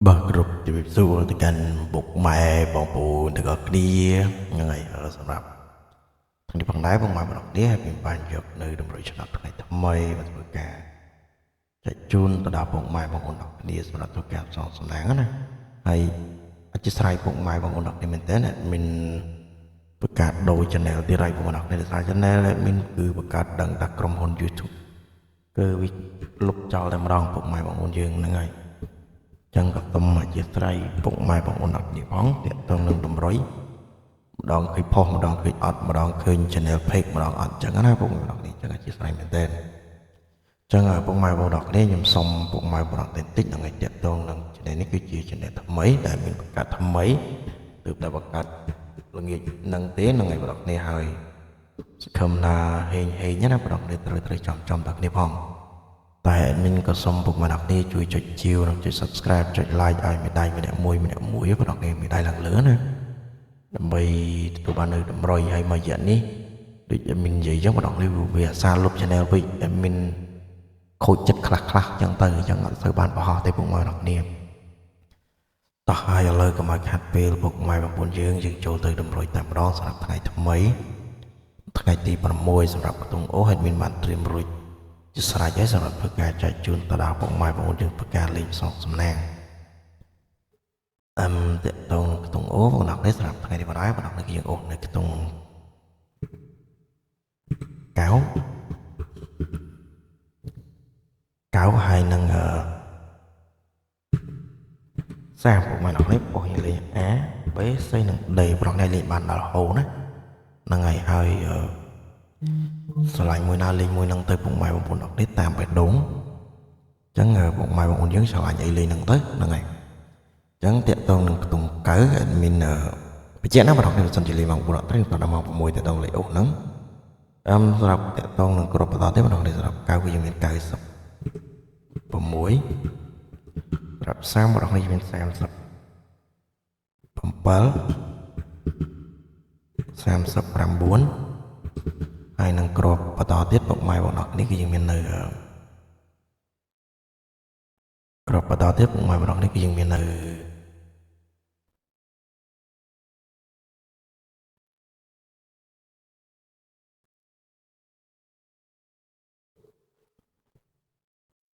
បាទគ្រប់ជំរាបសួរទៅកាន់ពុកម៉ែបងប្អូនទាំងអស់គ្នាហ្នឹងហើយសម្រាប់ថ្ងៃនេះផងដែរពុកម៉ែបងប្អូនគ្នាហើយខ្ញុំបានយកនៅតម្រុយឆ្នាំថ្ងៃថ្មីមកធ្វើការចែកជូនទៅដល់ពុកម៉ែបងប្អូនទាំងគ្នាសម្រាប់ធ្វើការផ្សងសំណាងណាហើយអធិស្ឋានពុកម៉ែបងប្អូនទាំងគ្នាមែនតើ admin បង្កើតដូរ channel ទៀតហើយបងប្អូនទាំងគ្នាដោយសារ channel admin គឺបង្កើតដឹងតែក្រុមហ៊ុន YouTube គឺវាលុបចោលតែម្ដងពុកម៉ែបងប្អូនយើងហ្នឹងហើយចឹងក៏សូមអធិស្ឋានពុកម៉ែបងប្អូនអរគ្នាផងទាក់ទងនឹងតម្រុយម្ដងឃើញផុសម្ដងឃើញអត់ម្ដងឃើញ channel page ម្ដងអត់ចឹងណាពុកម៉ែបងប្អូនគ្នាចឹងអធិស្ឋានមែនទែនចឹងពុកម៉ែបងប្អូនគ្នាខ្ញុំសូមពុកម៉ែបងប្អូនតិចតិចនឹងឲ្យទាក់ទងនឹង channel នេះគឺជា channel ថ្មីដែលមានបង្កើតថ្មីទើបតែបង្កើតល្ងាចនឹងទេនឹងឲ្យបងប្អូនគ្នាហើយសង្ឃឹមថាហេងហេងណាបងប្អូនគ្នាត្រូវត្រូវចំចំដល់គ្នាផងតែ admin ក៏សូមពុកម៉ែអ្នកគ្នាជួយចុចជាវនិងចុច subscribe ចុច like ឲ្យមេដៃម្នាក់មួយម្នាក់មួយបងប្អូនគ្នាមេដៃឡើងលើណាដើម្បីទទួលបាននៅតម្រុយហើយមួយរយៈនេះដូច admin និយាយចឹងបងប្អូនគ្នាវាអាសាលុប channel វិញ admin ខូចចិត្តខ្លះខ្លះចឹងទៅចឹងអត់សូវបានបង្ហោះទេពុកម៉ែអ្នកគ្នាតោះហើយឥឡូវកុំឲ្យខាត់ពេលពុកម៉ែបងប្អូនយើងយើងចូលទៅតម្រុយតែម្ដងសម្រាប់ថ្ងៃថ្មីថ្ងៃទី6សម្រាប់កតុងអូ admin បានត្រៀមរួចជាស្រេចហើយសម្រាប់ធ្វើការចែកជូនទៅដល់ពុកម៉ែបងប្អូនយើងធ្វើការលេងផ្សងសំណាងអឹមតកតងនឹងខ្ទង់អូបងប្អូននេះសម្រាប់ថ្ងៃនេះបណ្ដោយបងប្អូនយើងអូនៅខ្ទង់កៅកៅហើយនឹងអឺសាពុកម៉ែបងប្អូននេះបោះយើងលេង A B C និង D បងប្អូនលេងបានដល់ហូណាហ្នឹងហើយហើយស្រឡាញ់មួយណាលេងមួយនឹងទៅពុកម៉ែបងប្អូនអរនេះតាមបេះដូងអញ្ចឹងពុកម៉ែបងប្អូនយើងស្រឡាញ់អីលេងនឹងទៅហ្នឹងហើយអញ្ចឹងតាក់ទងនឹងខ្ទង់កៅ admin បញ្ជាក់ណាបងប្អូនបើសិនជាលេងម៉ោង4អត់ត្រូវដល់ម៉ោង6តាក់ទងលេខអូសហ្នឹងអឹមសម្រាប់តាក់ទងនឹងគ្រប់បន្តទៀតបងប្អូនសម្រាប់កៅគឺយើងមាន96សម្រាប់30បងប្អូនយើងមាន37 39ហើយនឹងក្របបន្តទៀតពុកម៉ែបងប្អូននេះគឺយើងមាននៅក្របបន្តទៀតពុកម៉ែបងប្អូននេះគឺយើងមាននៅ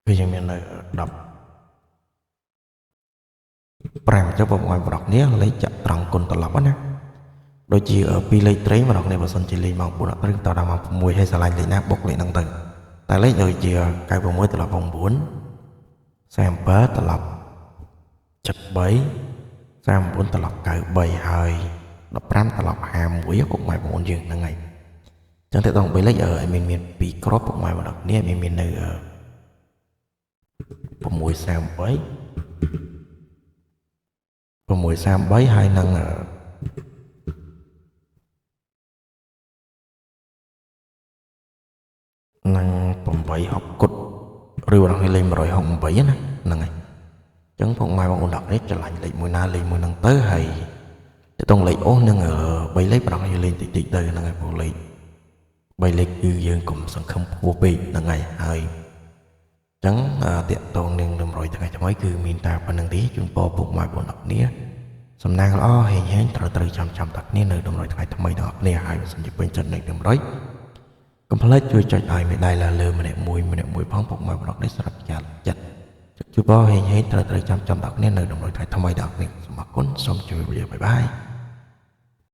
គឺយើងមាននៅ15ចុះពុកម៉ែបងប្អូននេះលេខចាក់ត្រង់គុណត្រឡប់ណាដូចជាពីលេខត្រីបងប្អូនបើសិនជាលេខម៉ោង4អត់ត្រូវតដល់ម៉ោង6ហើយស្រឡាញ់លេខណាបុកលេខហ្នឹងទៅតែលេខដូចជា96ត្រឡប់9 47ត្រឡប់73 39ត្រឡប់93ហើយ15ត្រឡប់51ពុកម៉ែបងប្អូនយើងហ្នឹងហើយចឹងតើតង3លេខឲ្យមានមាន2គ្រាប់ពុកម៉ែបងប្អូនគ្នាមាននៅ633 633ហើយនឹងនឹង860គុតឬបងលេខ168ណាហ្នឹងហើយអញ្ចឹងពុកម៉ែបងប្អូនដល់នេះច្រឡាញ់លេខមួយណាលេខមួយហ្នឹងទៅហើយទៅតងលេខអូសនឹង3លេខបងយើងលេងតិចតិចទៅហ្នឹងហើយបងលេខ3លេខគឺយើងកុំសង្ឃឹមខ្ពស់ពេកហ្នឹងហើយហើយអញ្ចឹងតាក់តងនឹងតម្រុយថ្ងៃថ្មីគឺមានតែប៉ុណ្្នឹងទេជូនពរពុកម៉ែបងប្អូនដល់គ្នាសំណាងល្អហេងហេងត្រូវត្រូវចាំចាំតាគ្នានៅតម្រុយថ្ងៃថ្មីដល់គ្នាហើយបើសិនជាពេញចិត្តនឹងតម្រុយកុំភ្លេចជួយចុចឲ្យមេដៃឡើងលើម្នាក់មួយម្នាក់មួយផងពុកម៉ែបងប្អូននេះសម្រាប់ចាត់ចិត្តជួបហេងហេងត្រូវត្រូវចាំចាំដល់គ្នានៅតម្រុយថ្ងៃថ្មីដល់គ្នាសូមអរគុណសូមជម្រាបលាបាយបាយ។